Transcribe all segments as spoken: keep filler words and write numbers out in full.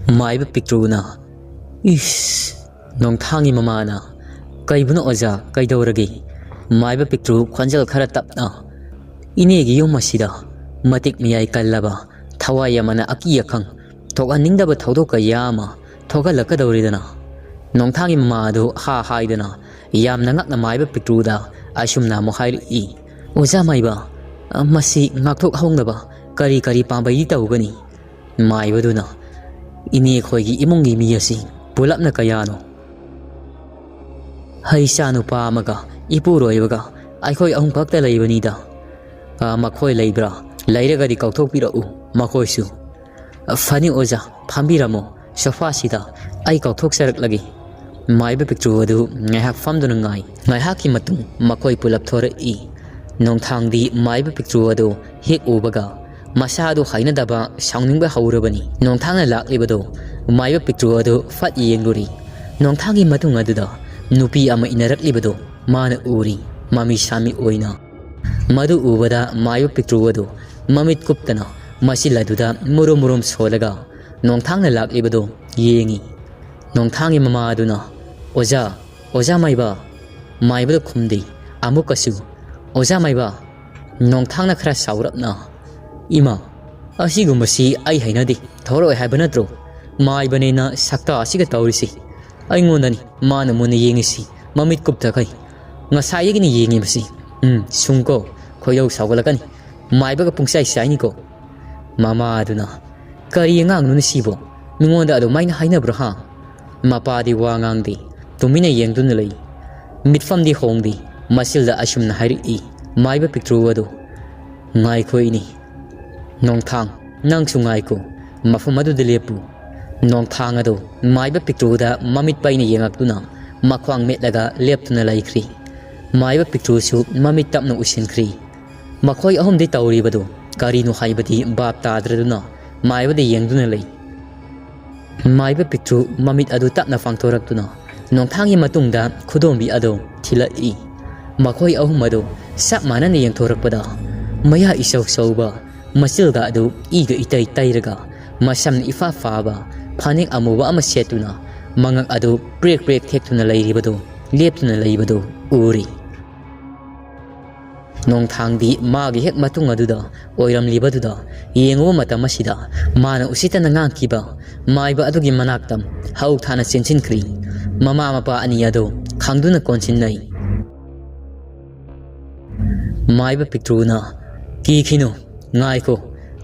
ꯃꯥꯏꯕ ꯄꯤꯛꯇ꯭ꯔꯨꯅ, "ꯏꯁ!" ꯅꯣꯡꯊꯥꯡꯒꯤ ꯃꯃꯥꯅ, "ꯀꯩꯕꯨꯅꯣ ꯑꯣꯖꯥ, ꯀꯩꯗꯧꯔꯒꯦ?" ꯃꯥꯏꯕ ꯄꯤꯛꯇ꯭ꯔꯨ ꯈꯣꯟꯖꯦꯜ ꯈꯔ ꯇꯞꯅ, "ꯏꯅꯦꯒꯤ ꯌꯨꯝ ꯑꯁꯤꯗ ꯃꯇꯤꯛ ꯃꯌꯥꯏ ꯀꯜꯂꯕ ꯊꯋꯥꯏ ꯑꯃꯅ ꯑꯀꯤ ꯑꯈꯪ ꯊꯣꯛꯍꯟꯅꯤꯡꯗꯕ ꯊꯧꯗꯣꯛ ꯀꯌꯥ ꯑꯃ ꯊꯣꯛꯍꯜꯂꯛꯀꯗꯧꯔꯤꯗꯅ?" ꯅꯣꯡꯊꯥꯡꯒꯤ ꯃꯃꯥ ꯑꯗꯨ ꯍꯥ ꯍꯥꯏꯗꯨꯅ ꯌꯥꯝꯅ ꯉꯛꯅ ꯃꯥꯏꯕ ꯄꯤꯛꯇ꯭ꯔꯨꯗ ꯑꯁꯨꯝꯅ ꯑꯃꯨꯛ ꯍꯥꯏꯔꯛꯏ, "ꯑꯣꯖꯥ ꯃꯥꯏꯕ, ꯃꯁꯤ ꯉꯥꯛꯊꯣꯛꯍꯧꯅꯕ ꯀꯔꯤ ꯀꯔꯤ ꯄꯥꯝꯕꯩꯗꯤ ꯇꯧꯒꯅꯤ?" ꯃꯥꯏꯕꯗꯨꯅ, "ꯏꯅꯦ ꯈꯣꯏꯒꯤ ꯏꯃꯨꯡꯒꯤ ꯃꯤ ꯑꯁꯤ ꯄꯨꯂꯞꯅ ꯀꯌꯥꯅꯣ?" "ꯍꯩꯁꯥ ꯅꯨꯄꯥ ꯑꯃꯒ ꯏꯄꯨꯔꯣꯏꯕꯒ ꯑꯩꯈꯣꯏ ꯑꯍꯨꯝ ꯈꯛꯇ ꯂꯩꯕꯅꯤꯗ꯫ ꯑ, ꯃꯈꯣꯏ ꯂꯩꯕ꯭ꯔꯥ? ꯂꯩꯔꯒꯗꯤ ꯀꯧꯊꯣꯛꯄꯤꯔꯛꯎ ꯃꯈꯣꯏꯁꯨ꯫" "ꯐꯅꯤ ꯑꯣꯖꯥ, ꯐꯝꯕꯤꯔꯝꯃꯣ, ꯁꯣꯐꯥꯁꯤꯗ ꯑꯩ ꯀꯧꯊꯣꯛꯆꯔꯛꯂꯒꯦ꯫" ꯃꯥꯏꯕ ꯄꯤꯛꯇ꯭ꯔꯨ ꯑꯗꯨ ꯉꯥꯏꯍꯥꯛ ꯐꯝꯗꯨꯅ ꯉꯥꯏ꯫ ꯉꯥꯏꯍꯥꯛꯀꯤ ꯃꯇꯨꯡ ꯃꯈꯣꯏ ꯄꯨꯂꯞ ꯊꯣꯔꯛꯏ꯫ ꯅꯣꯡꯊꯥꯡꯗꯤ ꯃꯥꯏꯕ ꯄꯤꯛꯇ꯭ꯔꯨ ꯑꯗꯨ ꯍꯦꯛ ꯎꯕꯒ ꯃꯁꯥꯗꯨ ꯍꯩꯅꯗꯕ, ꯁꯥꯎꯅꯤꯡꯕ ꯍꯧꯔꯕꯅꯤ꯫ ꯅꯣꯡꯊꯥꯡꯅ ꯂꯥꯛꯂꯤꯕꯗꯨ ꯃꯥꯏꯕ ꯄꯤꯛꯇ꯭ꯔꯨ ꯑꯗꯨ ꯐꯠ ꯌꯦꯡꯂꯨꯔꯤ꯫ ꯅꯣꯡꯊꯥꯡꯒꯤ ꯃꯇꯨꯡ ꯑꯗꯨꯗ ꯅꯨꯄꯤ ꯑꯃ ꯏꯟꯅꯔꯛꯂꯤꯕꯗꯨ ꯃꯥꯅ ꯎꯔꯤ, ꯃꯃꯤ ꯁꯥꯃꯤ ꯑꯣꯏꯅ꯫ ꯃꯗꯨ ꯎꯕꯗ ꯃꯥꯏꯕ ꯄꯤꯛꯇ꯭ꯔꯨ ꯑꯗꯨ ꯃꯃꯤꯠ ꯀꯨꯞꯇꯅ ꯃꯆꯤꯜ ꯑꯗꯨꯗ ꯃꯨꯔꯨꯝ ꯃꯨꯔꯨꯝ ꯁꯣꯜꯂꯒ ꯅꯣꯡꯊꯥꯡꯅ ꯂꯥꯛꯂꯤꯕꯗꯨ ꯌꯦꯡꯉꯤ꯫ ꯅꯣꯡꯊꯥꯡꯒꯤ ꯃꯃꯥ ꯑꯗꯨꯅ, "ꯑꯣꯖꯥ, ꯑꯣꯖꯥ ꯃꯥꯏꯕ?" ꯃꯥꯏꯕꯗ ꯈꯨꯝꯗꯦ꯫ ꯑꯃꯨꯛꯀꯁꯨ, "ꯑꯣꯖꯥ ꯃꯥꯏꯕ?" ꯅꯣꯡꯊꯥꯡꯅ ꯈꯔ ꯁꯥꯎꯔꯞꯅ, "ꯏꯃꯥ, ꯑꯁꯤꯒꯨꯝꯕꯁꯤ ꯑꯩ ꯍꯩꯅꯗꯦ, ꯊꯧꯔꯛꯑꯣꯏ ꯍꯥꯏꯕ ꯅꯠꯇ꯭ꯔꯣ? ꯃꯥꯏꯕꯅꯦꯅ ꯁꯛꯇꯥ ꯑꯁꯤꯒ ꯇꯧꯔꯤꯁꯤ꯫ ꯑꯩꯉꯣꯟꯗꯅꯤ ꯃꯥꯅ ꯃꯨꯟꯅ ꯌꯦꯡꯉꯤꯁꯤ, ꯃꯃꯤꯠ ꯀꯨꯞꯇꯈꯩ꯫ ꯉꯁꯥꯏꯗꯒꯤꯅꯤ ꯌꯦꯡꯉꯤꯕꯁꯤ꯫ ꯎꯝ, ꯁꯨꯡꯀꯣ, ꯈꯣꯏꯗꯧ ꯁꯥꯎꯒꯠꯂꯛꯀꯅꯤ꯫ ꯃꯥꯏꯕꯒ ꯄꯨꯡꯆꯥꯏ ꯆꯥꯏꯅꯤꯀꯣ꯫" ꯃꯃꯥ ꯑꯗꯨꯅ, "ꯀꯔꯤ ꯑꯉꯥꯡꯅꯣꯅꯦ ꯁꯤꯕꯣ? ꯃꯤꯉꯣꯟꯗ ꯑꯗꯨꯃꯥꯏꯅ ꯍꯥꯏꯅꯕ꯭ꯔꯣ, ꯍꯥ?" ꯃꯄꯥꯗꯤ ꯋꯥ ꯉꯥꯡꯗꯦ, ꯇꯨꯃꯤꯟꯅ ꯌꯦꯡꯗꯨꯅ ꯂꯩ꯫ ꯃꯤꯠꯐꯝꯗꯤ ꯍꯣꯡꯗꯦ꯫ ꯃꯆꯤꯜꯗ ꯑꯁꯨꯝꯅ ꯍꯥꯏꯔꯛꯏ, ꯃꯥꯏꯕ ꯄꯤꯛꯇ꯭ꯔꯨ ꯑꯗꯨ, "ꯉꯥꯏꯈꯣ ꯏꯅꯦ꯫ ꯅꯣꯡꯊꯥꯡ, ꯅꯪꯁꯨ ꯉꯥꯏꯈꯣ, ꯃꯐꯝ ꯑꯗꯨꯗ ꯂꯦꯞꯄꯨ꯫" ꯅꯣꯡꯊꯥꯡ ꯑꯗꯨ ꯃꯥꯏꯕ ꯄꯤꯛꯇ꯭ꯔꯨꯗ ꯃꯃꯤꯠ ꯄꯩꯅ ꯌꯦꯡꯉꯛꯇꯨꯅ ꯃꯈ꯭ꯋꯥꯡ ꯃꯦꯠꯂꯒ ꯂꯦꯞꯇꯨꯅ ꯂꯩꯈ꯭ꯔꯤ꯫ ꯃꯥꯏꯕ ꯄꯤꯛꯇ꯭ꯔꯨꯁꯨ ꯃꯃꯤꯠ ꯇꯞꯅ ꯎꯏꯁꯤꯟꯈ꯭ꯔꯤ꯫ ꯃꯈꯣꯏ ꯑꯍꯨꯝꯗꯤ ꯇꯧꯔꯤꯕꯗꯨ ꯀꯔꯤꯅꯣ ꯍꯥꯏꯕꯗꯤ ꯚꯥꯞ ꯇꯥꯗ꯭ꯔꯗꯨꯅ ꯃꯥꯏꯕꯗ ꯌꯦꯡꯗꯨꯅ ꯂꯩ꯫ ꯃꯥꯏꯕ ꯄꯤꯛꯇ꯭ꯔꯨ ꯃꯃꯤꯠ ꯑꯗꯨ ꯇꯞꯅ ꯄꯥꯡꯊꯣꯔꯛꯇꯨꯅ ꯅꯣꯡꯊꯥꯡꯒꯤ ꯃꯇꯨꯡꯗ ꯈꯨꯗꯣꯝꯕꯤ ꯑꯗꯨ ꯊꯤꯜꯂꯛꯏ꯫ ꯃꯈꯣꯏ ꯑꯍꯨꯝ ꯑꯗꯨ ꯆꯞ ꯃꯥꯟꯅꯅ ꯌꯦꯡꯊꯣꯔꯛꯄꯗ ꯃꯌꯥ ꯏꯆꯧ ꯆꯧꯕ, ꯃꯆꯤꯜꯒ ꯑꯗꯨ ꯏꯒ ꯏꯇꯩ ꯇꯩꯔꯒ, ꯃꯁꯝꯅ ꯏꯐꯥ ꯐꯥꯕ, ꯐꯅꯦꯛ ꯑꯃꯨꯕ ꯑꯃ ꯁꯦꯠꯇꯨꯅ ꯃꯉꯛ ꯑꯗꯨ ꯄ꯭ꯔꯦꯛ ꯄ꯭ꯔꯦꯛ ꯊꯦꯛꯇꯨꯅ ꯂꯩꯔꯤꯕꯗꯨ, ꯂꯦꯞꯇꯨꯅ ꯂꯩꯕꯗꯨ ꯎꯔꯤ꯫ ꯅꯣꯡꯊꯥꯡꯗꯤ ꯃꯥꯒꯤ ꯍꯦꯛ ꯃꯇꯨꯡ ꯑꯗꯨꯗ ꯑꯣꯏꯔꯝꯂꯤꯕꯗꯨꯗ ꯌꯦꯡꯉꯨꯕ ꯃꯇꯝ ꯑꯁꯤꯗ ꯃꯥꯅ ꯎꯁꯤꯠꯇꯅ ꯉꯥꯡꯈꯤꯕ ꯃꯥꯏꯕ ꯑꯗꯨꯒꯤ ꯃꯅꯥꯛꯇ ꯍꯧ ꯊꯥꯅ ꯆꯦꯟꯁꯤꯟꯈ꯭ꯔꯤ꯫ ꯃꯃꯥ ꯃꯄꯥ ꯑꯅꯤ ꯑꯗꯨ ꯈꯪꯗꯨꯅ ꯀꯣꯟꯁꯤꯟꯅꯩ꯫ ꯃꯥꯏꯕ ꯄꯤꯛꯇ꯭ꯔꯨꯅ, "ꯀꯤꯈꯤꯅꯨ, ꯉꯥꯏꯈꯣ,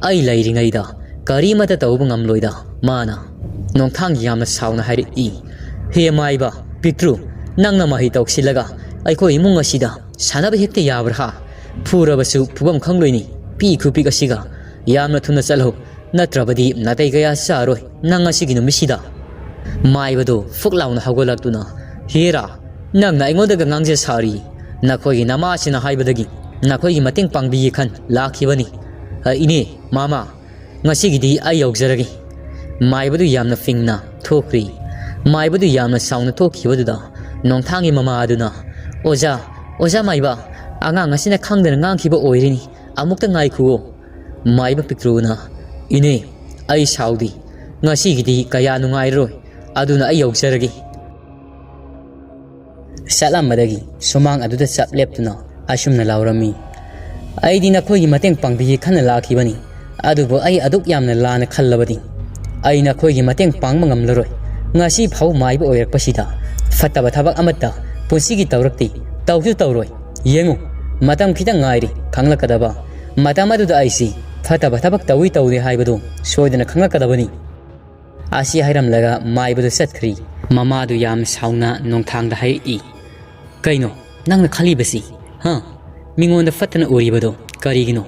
ꯑꯩ ꯂꯩꯔꯤꯉꯩꯗ ꯀꯔꯤꯃꯠꯇ ꯇꯧꯕ ꯉꯝꯂꯣꯏꯗ," ꯃꯥꯅ ꯅꯣꯡꯊꯥꯡ ꯌꯥꯝꯅ ꯁꯥꯎꯅ ꯍꯥꯏꯔꯛꯏ꯫ "ꯍꯦ ꯃꯥꯏꯕ ꯄꯤꯛꯇ꯭ꯔꯨ, ꯅꯪꯅ ꯃꯍꯩ ꯇꯧꯁꯤꯜꯂꯒ ꯑꯩꯈꯣꯏ ꯏꯃꯨꯡ ꯑꯁꯤꯗ ꯁꯥꯟꯅꯕ ꯍꯦꯛꯇ ꯌꯥꯕ꯭ꯔꯥ? ꯍꯥ? ꯐꯨꯔꯕꯁꯨ ꯐꯨꯐꯝ ꯈꯪꯂꯣꯏꯅꯤ, ꯄꯤ ꯈꯨꯄꯤꯛ ꯑꯁꯤꯒ꯫ ꯌꯥꯝꯅ ꯊꯨꯅ ꯆꯠꯂꯣ, ꯅꯠꯇ꯭ꯔꯕꯗꯤ ꯅꯥꯇꯩ ꯀꯌꯥ ꯆꯥꯔꯣꯏ ꯅꯪ ꯉꯁꯤꯒꯤ ꯅꯨꯃꯤꯠꯁꯤꯗ꯫" ꯃꯥꯏꯕꯗꯨ ꯐꯨꯛ ꯂꯥꯎꯅ ꯍꯧꯒꯠꯂꯛꯇꯨꯅ, "ꯍꯦꯔꯥ, ꯅꯪꯅ ꯑꯩꯉꯣꯟꯗꯒ ꯉꯥꯡꯖ ꯁꯥꯔꯤ꯫ ꯅꯈꯣꯏꯒꯤ ꯅꯃꯥꯁꯤꯅ ꯍꯥꯏꯕꯗꯒꯤ ꯅꯈꯣꯏꯒꯤ ꯃꯇꯦꯡ ꯄꯥꯡꯕꯤꯒꯦ ꯈꯟ ꯂꯥꯛꯈꯤꯕꯅꯤ꯫ ꯑ, ꯏꯅꯦ, ꯃꯥꯃ, ꯉꯁꯤꯒꯤꯗꯤ ꯑꯩ ꯌꯧꯖꯔꯒꯦ꯫" ꯃꯥꯏꯕꯗꯨ ꯌꯥꯝꯅ ꯐꯤꯡꯅ ꯊꯣꯛꯈ꯭ꯔꯤ꯫ ꯃꯥꯏꯕꯗꯨ ꯌꯥꯝꯅ ꯁꯥꯎꯅ ꯊꯣꯛꯈꯤꯕꯗꯨꯗ ꯅꯣꯡꯊꯥꯡꯒꯤ ꯃꯃꯥ ꯑꯗꯨꯅ, "ꯑꯣꯖꯥ, ꯑꯣꯖꯥ ꯃꯥꯏꯕ, ꯑꯉꯥꯡ ꯑꯁꯤꯅ ꯈꯪꯗꯅ ꯉꯥꯡꯈꯤꯕ ꯑꯣꯏꯔꯤꯅꯤ꯫ ꯑꯃꯨꯛꯇ ꯉꯥꯏꯈꯨꯋꯣ꯫" ꯃꯥꯏꯕ ꯄꯤꯛꯇ꯭ꯔꯨꯅ, "ꯏꯅꯦ, ꯑꯩ ꯁꯥꯎꯗꯦ꯫ ꯉꯁꯤꯒꯤꯗꯤ ꯀꯌꯥ ꯅꯨꯡꯉꯥꯏꯔꯔꯣꯏ꯫ ꯑꯗꯨꯅ ꯑꯩ ꯌꯧꯖꯔꯒꯦ꯫" ꯆꯠꯂꯝꯕꯗꯒꯤ ꯁꯨꯃꯥꯡ ꯑꯗꯨꯗ ꯆꯞ ꯂꯦꯞꯇꯨꯅ ꯑꯁꯨꯝꯅ ꯂꯥꯎꯔꯝꯃꯤ, "ꯑꯩꯗꯤ ꯅꯈꯣꯏꯒꯤ ꯃꯇꯦꯡ ꯄꯥꯡꯕꯤꯒꯦ ꯈꯟꯅ ꯂꯥꯛꯈꯤꯕꯅꯤ, ꯑꯗꯨꯕꯨ ꯑꯩ ꯑꯗꯨꯛ ꯌꯥꯝꯅ ꯂꯥꯟꯅ ꯈꯜꯂꯕꯗꯤ꯫ ꯑꯩ ꯅꯈꯣꯏꯒꯤ ꯃꯇꯦꯡ ꯄꯥꯡꯕ ꯉꯝꯂꯔꯣꯏ꯫ ꯉꯁꯤ ꯐꯥꯎ ꯃꯥꯏꯕ ꯑꯣꯏꯔꯛꯄꯁꯤꯗ ꯐꯠꯇꯕ ꯊꯕꯛ ꯑꯃꯠꯇ ꯄꯨꯟꯁꯤꯒꯤ ꯇꯧꯔꯛꯇꯦ, ꯇꯧꯁꯨ ꯇꯧꯔꯣꯏ꯫ ꯌꯦꯡꯉꯨ, ꯃꯇꯝ ꯈꯤꯇꯪ ꯉꯥꯏꯔꯤ ꯈꯪꯂꯛꯀꯗꯕ꯫ ꯃꯇꯝ ꯑꯗꯨꯗ ꯑꯩꯁꯤ ꯐꯠꯇꯕ ꯊꯕꯛ ꯇꯧꯏ ꯇꯧꯗꯦ ꯍꯥꯏꯕꯗꯨ ꯁꯣꯏꯗꯅ ꯈꯪꯂꯛꯀꯗꯕꯅꯤ꯫" ꯑꯁꯤ ꯍꯥꯏꯔꯝꯂꯒ ꯃꯥꯏꯕꯗꯨ ꯆꯠꯈ꯭ꯔꯤ꯫ ꯃꯃꯥꯗꯨ ꯌꯥꯝ ꯁꯥꯎꯅ ꯅꯣꯡꯊꯥꯡꯗ ꯍꯥꯏꯔꯛꯏ, "ꯀꯩꯅꯣ ꯅꯪꯅ ꯈꯜꯂꯤꯕꯁꯤ? ꯍꯥ? ꯃꯤꯉꯣꯟꯗ ꯐꯠꯇꯅ ꯎꯔꯤꯕꯗꯣ ꯀꯔꯤꯒꯤꯅꯣ?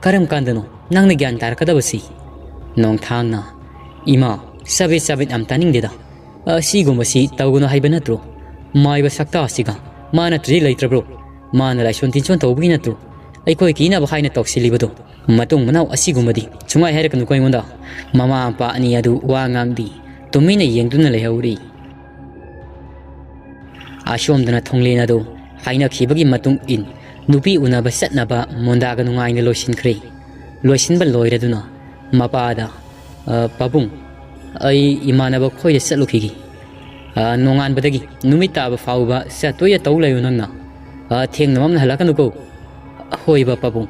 ꯀꯔꯝ ꯀꯥꯟꯗꯅꯣ ꯅꯪꯅ ꯒ꯭ꯌꯥꯟ ꯇꯥꯔꯛꯀꯗꯕꯁꯤ?" ꯅꯣꯡꯊꯥꯡꯅ, "ꯏꯃꯥ, ꯆꯕꯦꯠ ꯆꯕꯦꯠ ꯌꯥꯝ ꯇꯥꯅꯤꯡꯗꯦꯗ꯫ ꯑꯁꯤꯒꯨꯝꯕꯁꯤ ꯇꯧꯒꯅꯨ ꯍꯥꯏꯕ ꯅꯠꯇ꯭ꯔꯣ? ꯃꯥꯏꯕ ꯁꯛꯇꯥꯁꯤꯒ ꯃꯥ ꯅꯠꯇ꯭ꯔꯗꯤ ꯂꯩꯇ꯭ꯔꯕ꯭ꯔꯣ? ꯃꯥꯅ ꯂꯥꯏꯁꯣꯟ ꯇꯤꯟꯁꯣꯟ ꯇꯧꯕꯒꯤ ꯅꯠꯇ꯭ꯔꯣ ꯑꯩꯈꯣꯏ ꯀꯤꯅꯕ ꯍꯥꯏꯅ ꯇꯧꯁꯤꯜꯂꯤꯕꯗꯣ? ꯃꯇꯨꯡ ꯃꯅꯥꯎ ꯑꯁꯤꯒꯨꯝꯕꯗꯤ ꯁꯨꯡꯍꯥꯏ ꯍꯥꯏꯔꯛꯀꯅꯨꯀꯣ ꯑꯩꯉꯣꯟꯗ꯫" ꯃꯃꯥ ꯃꯄꯥ ꯑꯅꯤ ꯑꯗꯨ ꯋꯥ ꯉꯥꯡꯗꯦ, ꯇꯨꯃꯤꯟꯅ ꯌꯦꯡꯗꯨꯅ ꯂꯩꯍꯧꯔꯤ꯫ ꯑꯁꯣꯝꯗꯅ ꯊꯣꯡꯂꯦꯟ ꯑꯗꯨ ꯍꯥꯏꯅꯈꯤꯕꯒꯤ ꯃꯇꯨꯡ ꯏꯟ ꯅꯨꯄꯤ ꯎꯅꯕ ꯆꯠꯅꯕ ꯃꯣꯟꯗꯥꯒ ꯅꯨꯡꯉꯥꯏꯅ ꯂꯣꯏꯁꯤꯟꯈ꯭ꯔꯦ꯫ ꯂꯣꯏꯁꯤꯟꯕ ꯂꯣꯏꯔꯗꯨꯅ ꯃꯄꯥꯗ, "ꯑ, ꯄꯥꯕꯨꯡ, ꯑꯩ ꯏꯃꯥꯟꯅꯕ ꯈꯣꯏꯗ ꯆꯠꯂꯨꯈꯤꯒꯦ꯫ ꯑ, ꯅꯣꯡꯉꯥꯟꯕꯗꯒꯤ ꯅꯨꯃꯤꯠ ꯇꯥꯕ ꯐꯥꯎꯕ ꯆꯠꯇꯣꯏꯗ ꯇꯧ ꯂꯩꯌꯨ ꯅꯪꯅ꯫ ꯑ, ꯊꯦꯡꯅ ꯃꯝꯅ ꯍꯜꯂꯛꯀꯅꯨꯀꯣ꯫ ꯍꯣꯏꯕ ꯄꯥꯕꯨꯡ꯫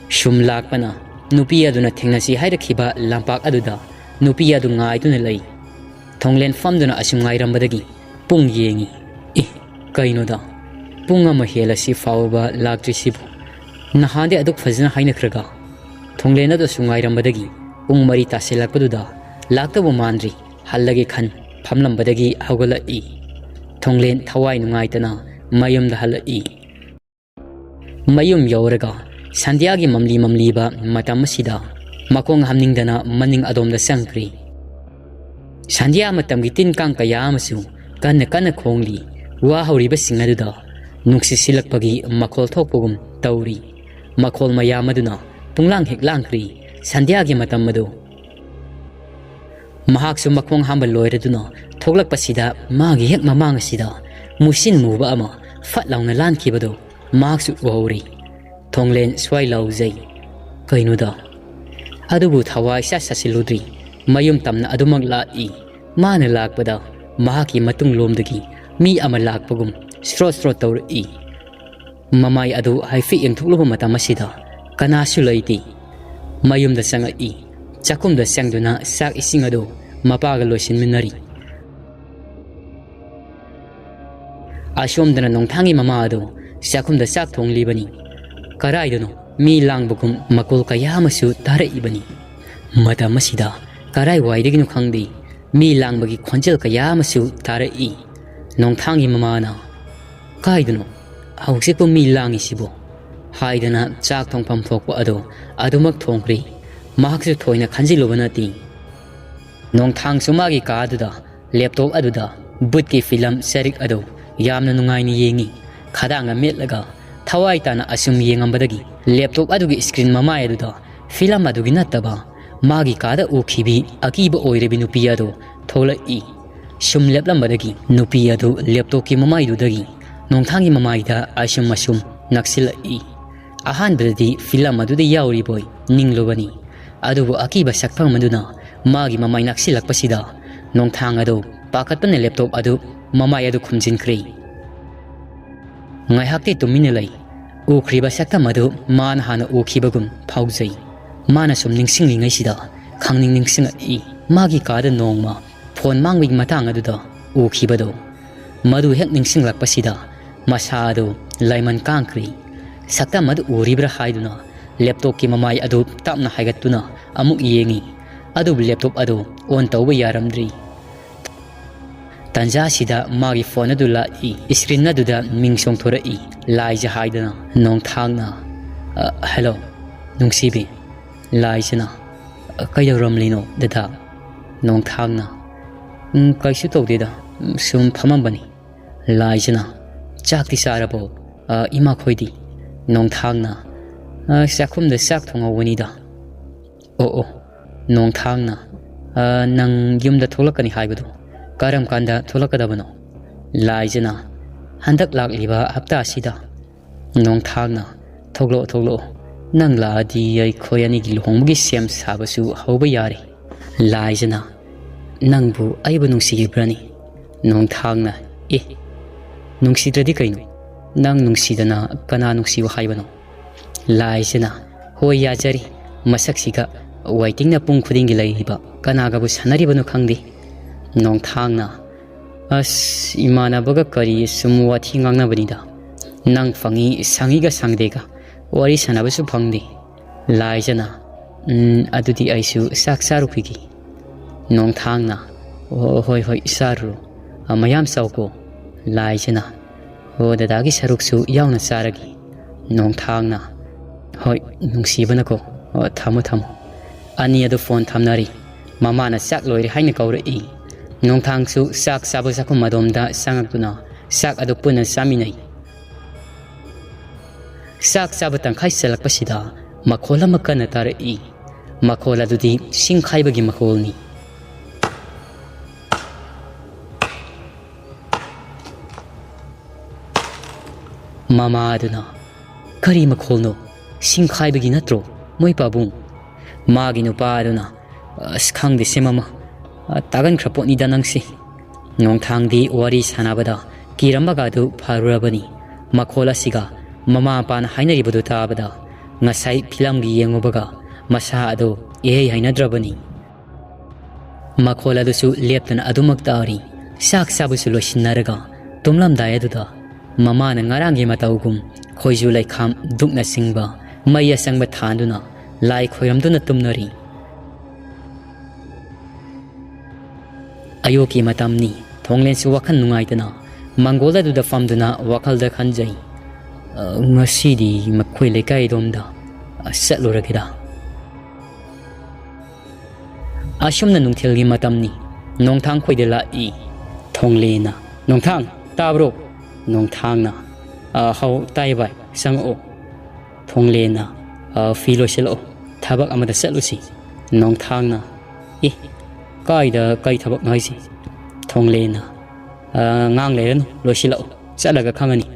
ꯁꯨꯝ ꯂꯥꯛꯄꯅ ꯅꯨꯄꯤ ꯑꯗꯨꯅ ꯊꯦꯡꯅꯁꯤ ꯍꯥꯏꯔꯛꯈꯤꯕ ꯂꯝꯄꯥꯛ ꯑꯗꯨꯗ ꯅꯨꯄꯤ ꯑꯗꯨ ꯉꯥꯏꯗꯨꯅ ꯂꯩ꯫ ꯊꯣꯡꯂꯦꯟ ꯐꯝꯗꯨꯅ ꯑꯁꯨꯝ ꯉꯥꯏꯔꯝꯕꯗꯒꯤ ꯄꯨꯡ ꯌꯦꯡꯉꯤ꯫ "ꯑꯦ, ꯀꯩꯅꯣꯗ? ꯄꯨꯡ ꯑꯃ ꯍꯦꯜꯂꯁꯤ ꯐꯥꯎꯕ ꯂꯥꯛꯇ꯭ꯔꯤꯁꯤꯕꯨ? ꯅꯍꯥꯟꯗꯤ ꯑꯗꯨꯛ ꯐꯖꯅ ꯍꯥꯏꯅꯈ꯭ꯔꯒ?" ꯊꯣꯡꯂꯦꯟ ꯑꯗꯨ ꯑꯁꯨꯝ ꯉꯥꯏꯔꯝꯕꯗꯒꯤ ꯄꯨꯡ ꯃꯔꯤ ꯇꯥꯁꯤꯜꯂꯛꯄꯗꯨꯗ ꯂꯥꯛꯇꯧꯕ ꯃꯥꯟꯗ꯭ꯔꯤ꯫ ꯍꯜꯂꯒꯦ ꯈꯟ ꯐꯝꯂꯝꯕꯗꯒꯤ ꯍꯧꯒꯠꯂꯛꯏ꯫ ꯊꯣꯡꯂꯦꯟ ꯊꯋꯥꯏ ꯅꯨꯡꯉꯥꯏꯇꯅ ꯃꯌꯨꯝꯗ ꯍꯜꯂꯛꯏ꯫ ꯃꯌꯨꯝ ꯌꯧꯔꯒ ꯁꯟꯙ꯭ꯌꯥꯒꯤ ꯃꯝꯂꯤ ꯃꯝꯂꯤꯕ ꯃꯇꯝ ꯑꯁꯤꯗ ꯃꯈꯣꯡ ꯍꯥꯝꯅꯤꯡꯗꯅ ꯃꯅꯤꯡ ꯑꯗꯣꯝꯗ ꯆꯪꯈ꯭ꯔꯤ꯫ ꯁꯟꯙ꯭ꯌꯥ ꯃꯇꯝꯒꯤ ꯇꯤꯟ ꯀꯥꯡ ꯀꯌꯥ ꯑꯃꯁꯨ ꯀꯟꯅ ꯀꯟꯅ ꯈꯣꯡꯂꯤ꯫ ꯋꯥ ꯍꯧꯔꯤꯕꯁꯤꯡ ꯑꯗꯨꯗ ꯅꯨꯡꯁꯤꯠ ꯁꯤꯜꯂꯛꯄꯒꯤ ꯃꯈꯣꯜ ꯊꯣꯛꯄꯒꯨꯝ ꯇꯧꯔꯤ꯫ ꯃꯈꯣꯜ ꯃꯌꯥꯝ ꯑꯗꯨꯅ ꯄꯨꯡꯂꯥꯡ ꯍꯦꯛ ꯂꯥꯡꯈ꯭ꯔꯤ꯫ ꯁꯟꯙ꯭ꯌꯥꯒꯤ ꯃꯇꯝ ꯑꯗꯨ ꯃꯍꯥꯛꯁꯨ ꯃꯈꯣꯡ ꯍꯥꯝꯕ ꯂꯣꯏꯔꯗꯨꯅ ꯊꯣꯛꯂꯛꯄꯁꯤꯗ ꯃꯥꯒꯤ ꯍꯦꯛ ꯃꯃꯥꯡ ꯑꯁꯤꯗ ꯃꯨꯁꯤꯟ ꯃꯨꯕ ꯑꯃ ꯐꯠ ꯂꯥꯎꯅ ꯂꯥꯟꯈꯤꯕꯗꯨ ꯃꯍꯥꯛꯁꯨ ꯎꯍꯧꯔꯤ꯫ ꯊꯣꯡꯂꯦꯟ ꯁ꯭ꯋꯥꯏ ꯂꯥꯎꯖꯩ꯫ "ꯀꯩꯅꯣꯗ?" ꯑꯗꯨꯕꯨ ꯊꯋꯥꯏ ꯁꯥ ꯁꯥꯁꯤꯜꯂꯨꯗ꯭ꯔꯤ꯫ ꯃꯌꯨꯝ ꯇꯝꯅ ꯑꯗꯨꯃꯛ ꯂꯥꯛꯏ꯫ ꯃꯥꯅ ꯂꯥꯛꯄꯗ ꯃꯍꯥꯛꯀꯤ ꯃꯇꯨꯡꯂꯣꯝꯗꯒꯤ ꯃꯤ ꯑꯃ ꯂꯥꯛꯄꯒꯨꯝ ꯁ꯭ꯔꯣꯠ ꯁ꯭ꯔꯣꯠ ꯇꯧꯔꯛꯏ꯫ ꯃꯃꯥꯏ ꯑꯗꯨ ꯍꯥꯏꯐꯦꯠ ꯌꯦꯡꯊꯣꯛꯂꯨꯕ ꯃꯇꯝ ꯑꯁꯤꯗ ꯀꯅꯥꯁꯨ ꯂꯩꯇꯦ꯫ ꯃꯌꯨꯝꯗ ꯆꯪꯉꯛꯏ꯫ ꯆꯥꯛꯈꯨꯝꯗ ꯆꯪꯗꯨꯅ ꯆꯥꯛ ꯏꯁꯤꯡ ꯑꯗꯨ ꯃꯄꯥꯒ ꯂꯣꯏꯁꯤꯟꯃꯤꯟꯅꯔꯤ꯫ ꯑꯁꯣꯝꯗꯅ ꯅꯣꯡꯊꯥꯡꯒꯤ ꯃꯃꯥ ꯑꯗꯨ ꯆꯥꯛꯈꯨꯝꯗ ꯆꯥꯛ ꯊꯣꯡꯂꯤꯕꯅꯤ꯫ ꯀꯔꯥꯏꯗꯅꯣ ꯃꯤ ꯂꯥꯡꯕꯒꯨꯝ ꯃꯈꯣꯜ ꯀꯌꯥ ꯑꯃꯁꯨ ꯇꯥꯔꯛꯏꯕꯅꯤ꯫ ꯃꯇꯝ ꯑꯁꯤꯗ ꯀꯔꯥꯏꯋꯥꯏꯗꯒꯤꯅꯣ ꯈꯪꯗꯦ, ꯃꯤ ꯂꯥꯡꯕꯒꯤ ꯈꯣꯟꯖꯦꯜ ꯀꯌꯥ ꯑꯃꯁꯨ ꯇꯥꯔꯛꯏ꯫ ꯅꯣꯡꯊꯥꯡꯒꯤ ꯃꯃꯥꯅ, "ꯀꯥꯏꯗꯅꯣ ꯍꯧꯖꯤꯛꯄꯨ ꯃꯤ ꯂꯥꯡꯉꯤꯁꯤꯕꯣ?" ꯍꯥꯏꯗꯅ ꯆꯥꯛ ꯊꯣꯡꯐꯝ ꯊꯣꯛꯄ ꯑꯗꯨ ꯑꯗꯨꯃꯛ ꯊꯣꯡꯈ꯭ꯔꯤ꯫ ꯃꯍꯥꯛꯁꯨ ꯊꯣꯏꯅ ꯈꯟꯖꯤꯜꯂꯨꯕ ꯅꯠꯇꯦ꯫ ꯅꯣꯡꯊꯥꯡꯁꯨ ꯃꯥꯒꯤ ꯀꯥꯗꯨꯗ ꯂꯦꯞꯇꯣꯞ ꯑꯗꯨꯗ ꯕꯨꯠꯀꯤ ꯐꯤꯂꯝ ꯆꯔꯤꯛ ꯑꯗꯨ ꯌꯥꯝꯅ ꯅꯨꯡꯉꯥꯏꯅ ꯌꯦꯡꯉꯤ꯫ ꯈꯗꯥꯡꯅ ꯃꯦꯠꯂꯒ ꯊꯋꯥꯏ ꯇꯥꯅ ꯑꯁꯨꯝ ꯌꯦꯡꯉꯝꯕꯗꯒꯤ ꯂꯦꯞꯇꯣꯞ ꯑꯗꯨꯒꯤ ꯁ꯭ꯀ꯭ꯔꯤꯟ ꯃꯃꯥꯏ ꯑꯗꯨꯗ ꯐꯤꯂꯝ ꯑꯗꯨꯒꯤ ꯅꯠꯇꯕ ꯃꯥꯒꯤ ꯀꯥꯗ ꯎꯈꯤꯕꯤ ꯑꯀꯤꯕ ꯑꯣꯏꯔꯕꯤ ꯅꯨꯄꯤ ꯑꯗꯨ ꯊꯣꯛꯂꯛꯏ꯫ ꯁꯨꯝ ꯂꯦꯞꯂꯝꯕꯗꯒꯤ ꯅꯨꯄꯤ ꯑꯗꯨ ꯂꯦꯞꯇꯣꯞꯀꯤ ꯃꯃꯥꯏꯗꯨꯗꯒꯤ ꯅꯣꯡꯊꯥꯡꯒꯤ ꯃꯃꯥꯏꯗ ꯑꯁꯨꯝ ꯑꯁꯨꯝ ꯅꯛꯁꯤꯜꯂꯛꯏ꯫ ꯑꯍꯥꯟꯕꯗꯗꯤ ꯐꯤꯂꯝ ꯑꯗꯨꯗ ꯌꯥꯎꯔꯤꯕꯣꯏ ꯅꯤꯡꯂꯨꯕꯅꯤ, ꯑꯗꯨꯕꯨ ꯑꯀꯤꯕ ꯁꯛꯐꯝ ꯑꯗꯨꯅ ꯃꯥꯒꯤ ꯃꯃꯥꯏ ꯅꯛꯁꯤꯜꯂꯛꯄꯁꯤꯗ ꯅꯣꯡꯊꯥꯡ ꯑꯗꯨ ꯄꯥꯈꯠꯄꯅ laptop ꯑꯗꯨ ꯃꯃꯥꯏ ꯑꯗꯨ ꯈꯨꯝꯖꯤꯟꯈ꯭ꯔꯦ꯫ ꯉꯥꯏꯍꯥꯛꯇꯤ ꯇꯨꯃꯤꯟꯅ ꯂꯩ꯫ ꯎꯈ꯭ꯔꯤꯕ ꯁꯛꯇꯝ ꯑꯗꯨ ꯃꯥꯅ ꯍꯥꯟꯅ ꯎꯈꯤꯕꯒꯨꯝ ꯐꯥꯎꯖꯩ꯫ ꯃꯥꯅ ꯁꯨꯝ ꯅꯤꯡꯁꯤꯡꯂꯤꯉꯩꯁꯤꯗ ꯈꯪꯅꯤꯡ ꯅꯤꯡꯁꯤꯡꯂꯛꯏ꯫ ꯃꯥꯒꯤ ꯀꯥꯗ ꯅꯣꯡꯃ phone ꯃꯥꯡꯕꯒꯤ ꯃꯇꯥꯡ ꯑꯗꯨꯗ ꯎꯈꯤꯕꯗꯣ꯫ ꯃꯗꯨ ꯍꯦꯛ ꯅꯤꯡꯁꯤꯡꯂꯛꯄꯁꯤꯗ ꯃꯁꯥ ꯑꯗꯨ ꯂꯥꯏꯃꯟ ꯀꯥꯡꯈ꯭ꯔꯦ꯫ ꯁꯛꯇꯝ ꯑꯗꯨ ꯎꯔꯤꯕ꯭ꯔꯥ ꯍꯥꯏꯗꯨꯅ laptopꯀꯤ ꯃꯃꯥꯏ ꯑꯗꯨ ꯇꯞꯅ ꯍꯥꯏꯒꯠꯇꯨꯅ ꯑꯃꯨꯛ ꯌꯦꯡꯉꯤ꯫ ꯑꯗꯨꯕꯨ laptop ꯑꯗꯨ on ꯇꯧꯕ ꯌꯥꯔꯝꯗ꯭ꯔꯤ꯫ ꯇꯟꯖꯥꯁꯤꯗ ꯃꯥꯒꯤ phone ꯑꯗꯨ ꯂꯥꯛꯏ꯫ Screen ꯑꯗꯨꯗ ꯃꯤꯡ ꯆꯣꯡꯊꯣꯔꯛꯏ꯫ ꯂꯥꯏꯖ ꯍꯥꯏꯗꯅ꯫ ꯅꯣꯡꯊꯥꯡꯅ, "ꯑ, hello, ꯅꯨꯡꯁꯤꯕꯤ꯫" ꯂꯥꯏꯖꯅ, "ꯑ, ꯀꯩꯗꯧꯔꯝꯂꯤꯅꯣ, ꯗꯗꯥ?" ꯅꯣꯡꯊꯥꯡꯅ, "ꯎꯝ, ꯀꯩꯁꯨ ꯇꯧꯗꯦꯗ, ꯁꯨꯝ ꯐꯝꯃꯝꯕꯅꯤ꯫" ꯂꯥꯏꯖꯅ, "ꯆꯥꯛꯇꯤ ꯆꯥꯔꯕꯣ, ꯑ, ꯏꯃꯥꯈꯣꯏꯗꯤ?" ꯅꯣꯡꯊꯥꯡꯅ, "ꯑ, ꯆꯥꯛꯈꯨꯝꯗ ꯆꯥꯛ ꯊꯣꯡꯍꯧꯕꯅꯤꯗ꯫" "ꯑꯣ, ꯑꯣ, ꯅꯣꯡꯊꯥꯡꯅ, ꯑ, ꯅꯪ ꯌꯨꯝꯗ ꯊꯣꯛꯂꯛꯀꯅꯤ ꯍꯥꯏꯕꯗꯣ ꯀꯔꯝ ꯀꯥꯟꯗ ꯊꯣꯛꯂꯛꯀꯗꯕꯅꯣ?" ꯂꯥꯏꯖꯅ, "ꯍꯟꯗꯛ ꯂꯥꯛꯂꯤꯕ ꯍꯞꯇꯥ ꯑꯁꯤꯗ꯫" ꯅꯣꯡꯊꯥꯡꯅ, "ꯊꯣꯛꯂꯛꯑꯣ, ꯊꯣꯛꯂꯛꯑꯣ꯫ ꯅꯪ ꯂꯥꯛꯑꯗꯤ ꯑꯩꯈꯣꯏ ꯑꯅꯤꯒꯤ ꯂꯨꯍꯣꯡꯕꯒꯤ ꯁꯦꯝ ꯁꯥꯕꯁꯨ ꯍꯧꯕ ꯌꯥꯔꯦ꯫" ꯂꯥꯏꯖꯅ, "ꯅꯪꯕꯨ ꯑꯩꯕꯨ ꯅꯨꯡꯁꯤꯔꯤꯕ꯭ꯔꯅꯤ?" ꯅꯣꯡꯊꯥꯡꯅ, "ꯑꯦ, ꯅꯨꯡꯁꯤꯗ꯭ꯔꯗꯤ ꯀꯩꯅꯣ? ꯅꯪ ꯅꯨꯡꯁꯤꯗꯅ ꯀꯅꯥ ꯅꯨꯡꯁꯤꯌꯨ ꯍꯥꯏꯕꯅꯣ?" ꯂꯥꯏꯖꯅ, "ꯍꯣꯏ, ꯌꯥꯖꯔꯤ꯫ ꯃꯁꯛꯁꯤꯒ waitingꯅ ꯄꯨꯡ ꯈꯨꯗꯤꯡꯒꯤ ꯂꯩꯔꯤꯕ ꯀꯅꯥꯒꯕꯨ ꯁꯥꯟꯅꯔꯤꯕꯅꯣ ꯈꯪꯗꯦ꯫" ꯅꯣꯡꯊꯥꯡꯅ, "ꯑꯁ, ꯏꯃꯥꯟꯅꯕꯒ ꯀꯔꯤ ꯁꯨꯝ ꯋꯥꯊꯤ ꯉꯥꯡꯅꯕꯅꯤꯗ꯫ ꯅꯪ ꯐꯪꯉꯤ, ꯁꯪꯉꯤꯒ ꯁꯪꯗꯦꯒ ꯋꯥꯔꯤ ꯁꯥꯟꯅꯕꯁꯨ ꯐꯪꯗꯦ꯫" ꯂꯥꯏꯖꯅ, "ꯎꯝ, ꯑꯗꯨꯗꯤ ꯑꯩꯁꯨ ꯆꯥꯛ ꯆꯥꯔꯨꯈꯤꯒꯦ꯫" ꯅꯣꯡꯊꯥꯡꯅ, "ꯑꯣ, ꯍꯣꯏ, ꯍꯣꯏ, ꯆꯥꯔꯨꯔꯣ꯫ ꯑ, ꯃꯌꯥꯝ ꯆꯥꯎꯀꯣ꯫" ꯂꯥꯏꯖꯅ, "ꯑꯣ, ꯗꯗꯥꯒꯤ ꯁꯔꯨꯛꯁꯨ ꯌꯥꯎꯅ ꯆꯥꯔꯒꯦ꯫" ꯅꯣꯡꯊꯥꯡꯅ, "ꯍꯣꯏ, ꯅꯨꯡꯁꯤꯕꯅꯀꯣ꯫ ꯑꯣ, ꯊꯝꯃꯣ, ꯊꯝꯃꯣ꯫" ꯑꯅꯤ ꯑꯗꯨ phone ꯊꯝꯅꯔꯤ꯫ ꯃꯃꯥꯅ ꯆꯥꯛ ꯂꯣꯏꯔꯦ ꯍꯥꯏꯅ ꯀꯧꯔꯛꯏ꯫ ꯅꯣꯡꯊꯥꯡꯁꯨ ꯆꯥꯛ ꯆꯥꯕ ꯆꯥꯛꯈꯨꯝ ꯑꯗꯣꯝꯗ ꯆꯪꯉꯛꯇꯨꯅ ꯆꯥꯛ ꯑꯗꯨ ꯄꯨꯟꯅ ꯆꯥꯃꯤꯟꯅꯩ꯫ ꯆꯥꯛ ꯆꯥꯕ ꯇꯪꯈꯥꯏ ꯆꯜꯂꯛꯄꯁꯤꯗ ꯃꯈꯣꯜ ꯑꯃ ꯀꯟꯅ ꯇꯥꯔꯛꯏ꯫ ꯃꯈꯣꯜ ꯑꯗꯨꯗꯤ ꯁꯤꯡꯈꯥꯏꯕꯒꯤ ꯃꯈꯣꯜꯅꯤ꯫ ꯃꯃꯥ ꯑꯗꯨꯅ, "ꯀꯔꯤ ꯃꯈꯣꯜꯅꯣ? ꯁꯤꯡꯈꯥꯏꯕꯒꯤ ꯅꯠꯇ꯭ꯔꯣ, ꯃꯣꯏ ꯄꯥꯕꯨꯡ?" ꯃꯥꯒꯤ ꯅꯨꯄꯥ ꯑꯗꯨꯅ, "ꯑꯁ, ꯈꯪꯗꯦꯁꯦ ꯃꯃꯥ, ꯑ, ꯇꯥꯒꯟꯈ꯭ꯔ ꯄꯣꯠꯅꯤꯗ ꯅꯪꯁꯤ꯫" ꯅꯣꯡꯊꯥꯡꯗꯤ ꯋꯥꯔꯤ ꯁꯥꯟꯅꯕꯗ ꯀꯤꯔꯝꯕꯒ ꯑꯗꯨ ꯐꯔꯨꯔꯕꯅꯤ꯫ ꯃꯈꯣꯜ ꯑꯁꯤꯒ ꯃꯃꯥ ꯃꯄꯥꯅ ꯍꯥꯏꯅꯔꯤꯕꯗꯨ ꯇꯥꯕꯗ ꯉꯁꯥꯏ ꯐꯤꯂꯝꯒꯤ ꯌꯦꯡꯉꯨꯕꯒ ꯃꯁꯥ ꯑꯗꯨ ꯏꯍꯩ ꯍꯩꯅꯗ꯭ꯔꯕꯅꯤ꯫ ꯃꯈꯣꯜ ꯑꯗꯨꯁꯨ ꯂꯦꯞꯇꯅ ꯑꯗꯨꯃꯛ ꯇꯥꯔꯤ꯫ ꯆꯥꯛ ꯆꯥꯕꯁꯨ ꯂꯣꯏꯁꯤꯟꯅꯔꯒ ꯇꯨꯝꯂꯝꯗꯥꯏ ꯑꯗꯨꯗ ꯃꯃꯥꯅ ꯉꯔꯥꯡꯒꯤ ꯃꯇꯧꯒꯨꯝ ꯈꯣꯏꯖꯨ ꯂꯩꯈꯥꯝ ꯗꯨꯛꯅ ꯆꯤꯡꯕ ꯃꯩ ꯑꯁꯪꯕ ꯊꯥꯟꯗꯨꯅ ꯂꯥꯏ ꯈꯣꯏꯔꯝꯗꯨꯅ ꯇꯨꯝꯅꯔꯤ꯫ ꯑꯌꯨꯛꯀꯤ ꯃꯇꯝꯅꯤ꯫ ꯊꯣꯡꯂꯦꯟꯁꯨ ꯋꯥꯈꯜ ꯅꯨꯡꯉꯥꯏꯇꯅ ꯃꯪꯒꯣꯜ ꯑꯗꯨꯗ ꯐꯝꯗꯨꯅ ꯋꯥꯈꯜꯗ ꯈꯟꯖꯩ꯫ "ꯑ, ꯉꯁꯤꯗꯤ ꯃꯈꯣꯏ ꯂꯩꯀꯥꯏꯗꯣꯝꯗ, ꯑ, ꯆꯠꯂꯨꯔꯒꯦꯗ꯫" ꯑꯁꯨꯝꯅ ꯅꯨꯡꯊꯤꯜꯒꯤ ꯃꯇꯝꯅꯤ꯫ ꯅꯣꯡꯊꯥꯡ ꯈꯣꯏꯗ ꯂꯥꯛꯏ꯫ ꯊꯣꯡꯂꯦꯅ, "ꯅꯣꯡꯊꯥꯡ, ꯇꯥꯕ꯭ꯔꯣ?" ꯅꯣꯡꯊꯥꯡꯅ, "ꯑ, ꯍꯥꯎ, ꯇꯥꯏ ꯚꯥꯏ, ꯆꯪꯉꯛꯑꯣ꯫" ꯊꯣꯡꯂꯦꯅ, "ꯑ, ꯐꯤ ꯂꯣꯏꯁꯤꯜꯂꯛꯑꯣ, ꯊꯕꯛ ꯑꯃꯗ ꯆꯠꯂꯨꯁꯤ꯫" ꯅꯣꯡꯊꯥꯡꯅ, "ꯑꯦ, ꯀꯥꯏꯗ, ꯀꯩ ꯊꯕꯛꯅꯣ ꯍꯥꯏꯁꯦ?" ꯊꯣꯡꯂꯦꯅ, "ꯑ, ꯉꯥꯡ ꯂꯩꯔꯅꯨ, ꯂꯣꯏꯁꯤꯜꯂꯛꯑꯣ, ꯆꯠꯂꯒ ꯈꯪꯉꯅꯤ꯫"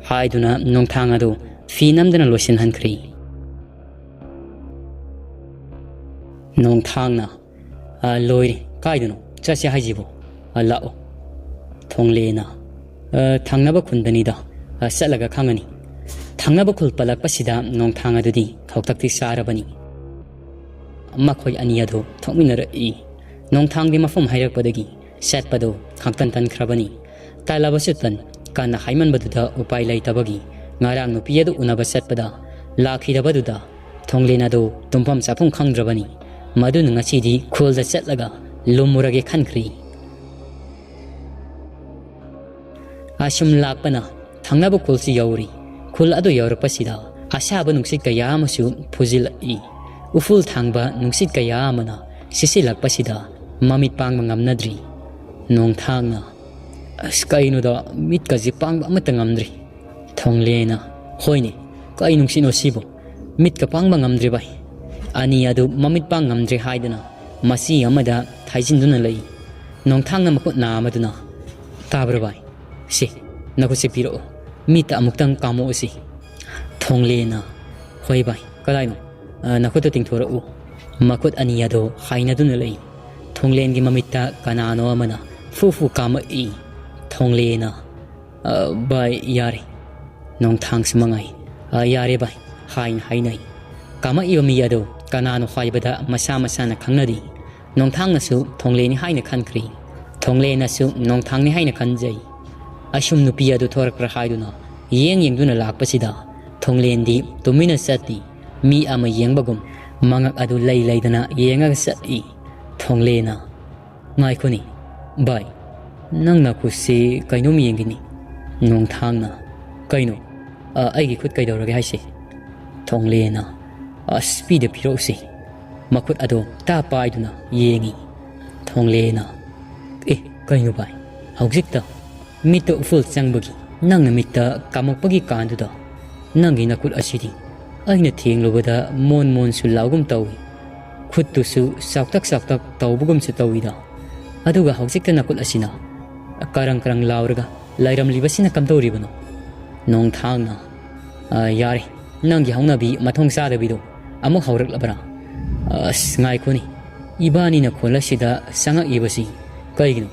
ꯍꯥꯏꯗꯨꯅ ꯅꯣꯡꯊꯥꯡ ꯑꯗꯨ ꯐꯤ ꯅꯝꯗꯅ ꯂꯣꯏꯁꯤꯟꯍꯟꯈ꯭ꯔꯦ꯫ ꯅꯣꯡꯊꯥꯡꯅ, "ꯑ, ꯂꯣꯏꯔꯦ, ꯀꯥꯏꯗꯅꯣ ꯆꯠꯁꯦ ꯍꯥꯏꯁꯤꯕꯣ? ꯑ, ꯂꯥꯛꯑꯣ꯫" ꯊꯣꯡꯂꯦꯅ, "ꯑ, ꯊꯪꯅꯕ ꯈꯨꯟꯗꯅꯤꯗ, ꯑ, ꯆꯠꯂꯒ ꯈꯪꯉꯅꯤ꯫" ꯊꯪꯅꯕ ꯈꯨꯜ ꯄꯜꯂꯛꯄꯁꯤꯗ ꯅꯣꯡꯊꯥꯡ ꯑꯗꯨꯗꯤ ꯈꯧꯇꯛꯇꯤ ꯆꯥꯔꯕꯅꯤ꯫ ꯃꯈꯣꯏ ꯑꯅꯤ ꯑꯗꯨ ꯊꯣꯛꯃꯤꯟꯅꯔꯛꯏ꯫ ꯅꯣꯡꯊꯥꯡꯗꯤ ꯃꯐꯝ ꯍꯥꯏꯔꯛꯄꯗꯒꯤ ꯆꯠꯄꯗꯨ ꯈꯪꯇꯟ ꯇꯟꯈ꯭ꯔꯕꯅꯤ꯫ ꯇꯜꯂꯕꯁꯨ ꯇꯟ, ꯀꯟꯅ ꯍꯥꯏꯃꯟꯕꯗꯨꯗ ꯎꯄꯥꯏ ꯂꯩꯇꯕꯒꯤ ꯉꯔꯥꯡ ꯅꯨꯄꯤ ꯑꯗꯨ ꯎꯅꯕ ꯆꯠꯄꯗ ꯂꯥꯛꯈꯤꯗꯕꯗꯨꯗ ꯊꯣꯡꯂꯦꯟ ꯑꯗꯨ ꯇꯨꯝꯐꯝ ꯆꯥꯐꯝ ꯈꯪꯗ꯭ꯔꯕꯅꯤ꯫ ꯃꯗꯨꯅ ꯉꯁꯤꯗꯤ ꯈꯨꯜꯗ ꯆꯠꯂꯒ ꯂꯨꯝꯃꯨꯔꯒꯦ ꯈꯟꯈ꯭ꯔꯤ꯫ ꯑꯁꯨꯝ ꯂꯥꯛꯄꯅ ꯊꯪꯅꯕ ꯈꯨꯜꯁꯨ ꯌꯧꯔꯤ꯫ ꯈꯨꯜ ꯑꯗꯨ ꯌꯧꯔꯛꯄꯁꯤꯗ ꯑꯁꯥꯕ ꯅꯨꯡꯁꯤꯠ ꯀꯌꯥ ꯑꯃꯁꯨ ꯐꯨꯖꯤꯜꯂꯛꯏ꯫ ꯎꯐꯨꯜ ꯊꯥꯡꯕ ꯅꯨꯡꯁꯤꯠ ꯀꯌꯥ ꯑꯃꯅ ꯁꯤꯠꯆꯤꯜꯂꯛꯄꯁꯤꯗ ꯃꯃꯤꯠ ꯄꯥꯡꯕ ꯉꯝꯅꯗ꯭ꯔꯤ꯫ ꯅꯣꯡꯊꯥꯡꯅ, "ꯑꯁ, ꯀꯩꯅꯣꯗ, ꯃꯤꯠꯀꯁꯦ ꯄꯥꯡꯕ ꯑꯃꯠꯇ ꯉꯝꯗ꯭ꯔꯤ꯫" ꯊꯣꯡꯂꯦꯅ, "ꯍꯣꯏꯅꯦ, ꯀꯩ ꯅꯨꯡꯁꯤꯠꯅꯣ ꯁꯤꯕꯣ? ꯃꯤꯠꯀ ꯄꯥꯡꯕ ꯉꯝꯗ꯭ꯔꯦ ꯚꯥꯏ꯫" ꯑꯅꯤ ꯑꯗꯨ ꯃꯃꯤꯠ ꯄꯥꯡ ꯉꯝꯗ꯭ꯔꯦ ꯍꯥꯏꯗꯨꯅ ꯃꯆꯤ ꯑꯃꯗ ꯊꯥꯏꯖꯤꯟꯗꯨꯅ ꯂꯩ꯫ ꯅꯣꯡꯊꯥꯡꯅ ꯃꯈꯨꯠ ꯅꯥꯝꯃꯗꯨꯅ, "ꯇꯥꯕ꯭ꯔꯣ ꯚꯥꯏ? ꯁꯤ, ꯅꯈꯨꯠꯁꯦ ꯄꯤꯔꯛꯑꯣ꯫ ꯃꯤꯠꯇ ꯑꯃꯨꯛꯇꯪ ꯀꯥꯝꯃꯛꯑꯣ ꯁꯤ꯫" ꯊꯣꯡꯂꯦꯅ, "ꯍꯣꯏ ꯚꯥꯏ, ꯀꯗꯥꯏꯅꯣ? ꯑ, ꯅꯈꯨꯠꯇꯣ ꯇꯤꯡꯊꯣꯔꯛꯎ꯫" ꯃꯈꯨꯠ ꯑꯅꯤ ꯑꯗꯨ ꯍꯥꯏꯅꯗꯨꯅ ꯂꯩ꯫ ꯊꯣꯡꯂꯦꯟꯒꯤ ꯃꯃꯤꯠꯇ ꯀꯅꯥꯅꯣ ꯑꯃꯅ ꯐꯨ ꯐꯨ ꯀꯥꯝꯃꯛꯏ꯫ ꯊꯣꯡꯂꯦꯅ, "ꯑ, ꯚꯥꯏ, ꯌꯥꯔꯦ꯫ ꯅꯣꯡꯊꯥꯡꯁꯨ ꯃꯉꯥꯏ꯫ ꯑ, ꯌꯥꯔꯦ ꯚꯥꯏ," ꯍꯥꯏꯅ ꯍꯥꯏꯅꯩ꯫ ꯀꯥꯝꯃꯛꯏꯕ ꯃꯤ ꯑꯗꯨ ꯀꯅꯥꯅꯣ ꯍꯥꯏꯕꯗ ꯃꯁꯥ ꯃꯁꯥꯅ ꯈꯪꯅꯔꯤ꯫ ꯅꯣꯡꯊꯥꯡꯅꯁꯨ ꯊꯣꯡꯂꯦꯅꯤ ꯍꯥꯏꯅ ꯈꯟꯈ꯭ꯔꯤ꯫ ꯊꯣꯡꯂꯦꯅꯁꯨ ꯅꯣꯡꯊꯥꯡꯅꯤ ꯍꯥꯏꯅ ꯈꯟꯖꯩ꯫ ꯑꯁꯨꯝ ꯅꯨꯄꯤ ꯑꯗꯨ ꯊꯣꯔꯛꯄ꯭ꯔꯥ ꯍꯥꯏꯗꯨꯅ ꯌꯦꯡ ꯌꯦꯡꯗꯨꯅ ꯂꯥꯛꯄꯁꯤꯗ ꯊꯣꯡꯂꯦꯟꯗꯤ ꯇꯨꯃꯤꯟꯅ ꯆꯠꯇꯦ꯫ ꯃꯤ ꯑꯃ ꯌꯦꯡꯕꯒꯨꯝ ꯃꯉꯛ ꯑꯗꯨ ꯂꯩ ꯂꯩꯗꯅ ꯌꯦꯡꯉꯒ ꯆꯠꯂꯤ꯫ ꯊꯣꯡꯂꯦꯅ, "ꯉꯥꯏꯈꯣꯅꯦ, ꯚꯥꯏ, ꯅꯪ ꯅꯈꯨꯠꯁꯤ ꯀꯩꯅꯣꯝ ꯌꯦꯡꯒꯦꯅꯦ?" ꯅꯣꯡꯊꯥꯡꯅ, "ꯀꯩꯅꯣ? ꯑ, ꯑꯩꯒꯤ ꯈꯨꯠ ꯀꯩꯗꯧꯔꯒꯦ ꯍꯥꯏꯁꯦ?" ꯊꯣꯡꯂꯦꯅ, "ꯑꯁ, ꯄꯤꯗ ꯄꯤꯔꯛꯎꯁꯦ꯫" ꯃꯈꯨꯠ ꯑꯗꯣ ꯇꯥ ꯄꯥꯏꯗꯨꯅ ꯌꯦꯡꯉꯤ꯫ ꯊꯣꯡꯂꯦꯅ, "ꯑꯦ, ꯀꯩꯅꯣ ꯚꯥꯏ? ꯍꯧꯖꯤꯛꯇ ꯃꯤꯠꯇ ꯎꯐꯨꯜ ꯆꯪꯕꯒꯤ ꯅꯪꯅ ꯃꯤꯠꯇ ꯀꯥꯝꯃꯛꯄꯒꯤ ꯀꯥꯟꯗꯨꯗ ꯅꯪꯒꯤ ꯅꯈꯨꯠ ꯑꯁꯤꯗꯤ ꯑꯩꯅ ꯊꯦꯡꯂꯨꯕꯗ ꯃꯣꯟ ꯃꯣꯟꯁꯨ ꯂꯥꯎꯒꯨꯝ ꯇꯧꯏ꯫ ꯈꯨꯠꯇꯨꯁꯨ ꯆꯥꯎꯇꯛ ꯆꯥꯎꯇꯛ ꯇꯧꯕꯒꯨꯝꯁꯨ ꯇꯧꯏꯗ꯫ ꯑꯗꯨꯒ ꯍꯧꯖꯤꯛꯇ ꯅꯈꯨꯠ ꯑꯁꯤꯅ ꯀꯔꯪ ꯀꯔꯪ ꯂꯥꯎꯔꯒ ꯂꯩꯔꯝꯂꯤꯕꯁꯤꯅ ꯀꯝꯗꯧꯔꯤꯕꯅꯣ?" ꯅꯣꯡꯊꯥꯡꯅ, "ꯑ, ꯌꯥꯔꯦ, ꯅꯪꯒꯤ ꯍꯧꯅꯕꯤ ꯃꯊꯣꯡ ꯆꯥꯗꯕꯤꯗꯣ ꯑꯃꯨꯛ ꯍꯧꯔꯛꯂꯕ꯭ꯔꯥ? ꯑꯁ, ꯉꯥꯏꯈꯣꯅꯦ, ꯏꯕꯥꯅꯤꯅ ꯈꯣꯜ ꯑꯁꯤꯗ ꯆꯪꯉꯛꯏꯕꯁꯤ ꯀꯩꯒꯤꯅꯣ?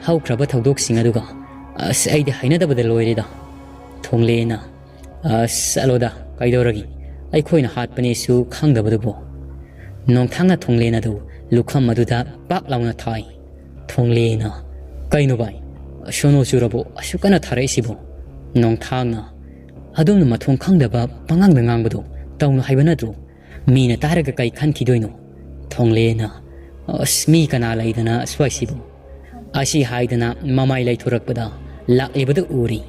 ꯍꯧꯈ꯭ꯔꯕ ꯊꯧꯗꯣꯛꯁꯤꯡ ꯑꯗꯨꯒ, ꯑꯁ, ꯑꯩꯗꯤ ꯍꯩꯅꯗꯕꯗ ꯂꯣꯏꯔꯦꯗ꯫" ꯊꯣꯡꯂꯦꯅ, "ꯑꯁ, ꯆꯠꯂꯣꯗ, ꯀꯩꯗꯧꯔꯒꯦ? ꯑꯩꯈꯣꯏꯅ ꯍꯥꯠꯄꯅꯦꯁꯨ ꯈꯪꯗꯕꯗꯨꯕꯨ?" ꯅꯣꯡꯊꯥꯡꯅ ꯊꯣꯡꯂꯦꯟ ꯑꯗꯨ ꯂꯨꯈꯝ ꯑꯗꯨꯗ ꯄꯥꯛ ꯂꯥꯎꯅ ꯊꯥꯏ꯫ ꯊꯣꯡꯂꯦꯅ, "ꯀꯩꯅꯣ ꯚꯥꯏ, ꯁꯣꯅꯣ ꯆꯨꯔꯕꯣ ꯑꯁꯨꯛ ꯀꯟꯅ ꯊꯥꯔꯛꯏꯁꯤꯕꯣ?" ꯅꯣꯡꯊꯥꯡꯅ, "ꯑꯗꯣꯝꯅ ꯃꯊꯣꯡ ꯈꯪꯗꯕ ꯄꯉꯥꯡꯗ ꯉꯥꯡꯕꯗꯣ ꯇꯧꯅꯨ ꯍꯥꯏꯕ ꯅꯠꯇ꯭ꯔꯣ? ꯃꯤꯅ ꯇꯥꯔꯒ ꯀꯩ ꯈꯟꯈꯤꯗꯣꯏꯅꯣ?" ꯊꯣꯡꯂꯦꯅ, "ꯑꯁ, ꯃꯤ ꯀꯅꯥ ꯂꯩꯗꯅ ꯁ꯭ꯋꯥꯏꯁꯤꯕꯨ?" ꯑꯁꯤ ꯍꯥꯏꯗꯅ ꯃꯃꯥꯏ ꯂꯩꯊꯣꯔꯛꯄꯗ ꯂꯥꯛꯂꯤꯕꯗꯨ ꯎꯔꯤ꯫